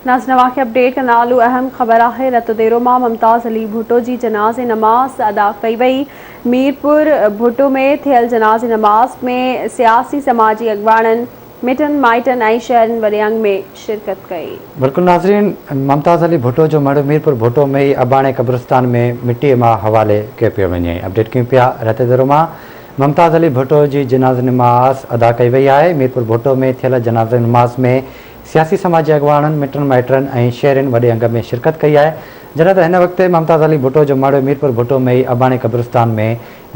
ناظرين اوهان کي اپڊيٽ ڪندا هلون اهم خبر آهي رتوديرو مان ممتاز علي ڀٽو جي جنازي نماز ادا ڪئي وئي ميرپور ڀٽو ۾ ٿيل جنازي نماز ۾ سياسي سماجي اڳواڻن مٽن مائٽن ۽ شهرين وڏي انگ ۾ شرڪت ڪئي. بلڪل ناظرين ممتاز علي ڀٽو جو مڙهه ميرپور ڀٽو ۾ ئي اباڻي قبرستان ۾ مٽيء ماء حوالي ڪيو پيو وڃي اپڊيٽ ڪيون پيا رتوديرو مان ممتاز علي ڀٽو جي جنازي نماز ادا ڪئي وئي آهي ميرپور ڀٽو ۾ ٿيل جنازي نماز ۾ سياسي سماجي اڳواڻن، مٽن مائٽن ۽ شهرين وڏي انگ ۾ شرڪت ڪئي آهي، جڏهن ته هن وقت ممتاز علي ڀٽو جو مڙهه ميرپور ڀٽو ۾ ئي اباڻي قبرستان ۾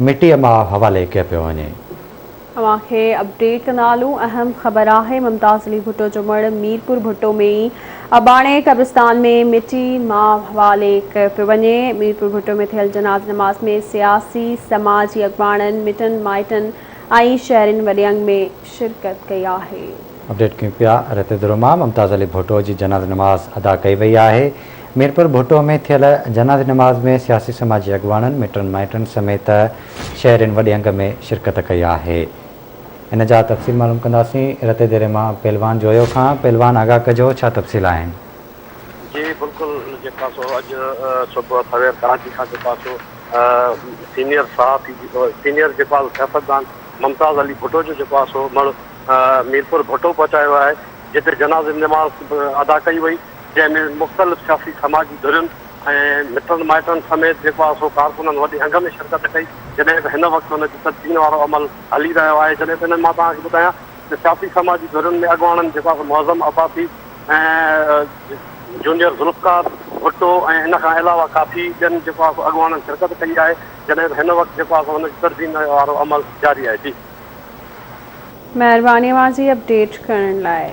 مٽيء ماء حوالي ڪيو پيو وڃي. اوهان کي اپڊيٽ ڪندا هلون اهم خبر آهي ممتاز علي ڀٽو جو مڙهه ميرپور ڀٽو ۾ ئي اباڻي قبرستان ۾ مٽي ماء حوالي ڪيو پيو وڃي ميرپور ڀٽو ۾ ٿيل جنازي نماز ۾ سياسي سماجي اڳواڻن، مٽن مائٽن ۽ شهرين وڏي انگ ۾ شرڪت ڪئي آهي. اپڊيٽ ڪيون پيا رتيدرو مان ممتاز علي ڀٽو جي جنازي نماز ادا ڪئي وئي آهي ميرپور ڀٽو ۾ ٿيل جنازي نماز ۾ سياسي سماجي اڳواڻن مٽن مائٽن سميت شهرين وڏي انگ ۾ شرڪت ڪئي آهي ان جا تفصيل معلوم ڪنداسين رتيديري مان پهلوان جويو کان پهلوان آگاهه ڪجو ڇا تفصيل آهن. جي بلڪل جيڪا سو اڄ صبح سوير ڪراچي کان جيڪا سو سينيئر صحافي سينيئر جيڪو آهي سياستدان ممتاز علي ڀٽو جو جيڪو آهي سو مڙهه ميرپور ڀٽو پهچايو آهي جتي جنازي نماز به ادا ڪئي وئي جنهن ۾ مختلف سياسي سماجي ڌرين ۽ مٽن مائٽن سميت جيڪو آهي سو ڪارڪنن وڏي انگ ۾ شرڪت ڪئي جڏهن ته هن وقت ان جي تدفين وارو عمل هلي رهيو آهي جڏهن ته انهن مان توهان کي ٻڌايان ته سياسي سماجي ڌرين ۾ اڳواڻن جيڪو آهي سو معظم عباسي ۽ جونيئر ذوالفقار ڀٽو ۽ ان کان علاوه ڪافي ٻين جيڪو آهي سو اڳواڻن شرڪت ڪئي آهي جڏهن ته هن وقت جيڪو آهي سو ان جي تدفين وارو عمل جاري آهي جي. مهرباني اوهان جي اپڊيٽ ڪرڻ لاء.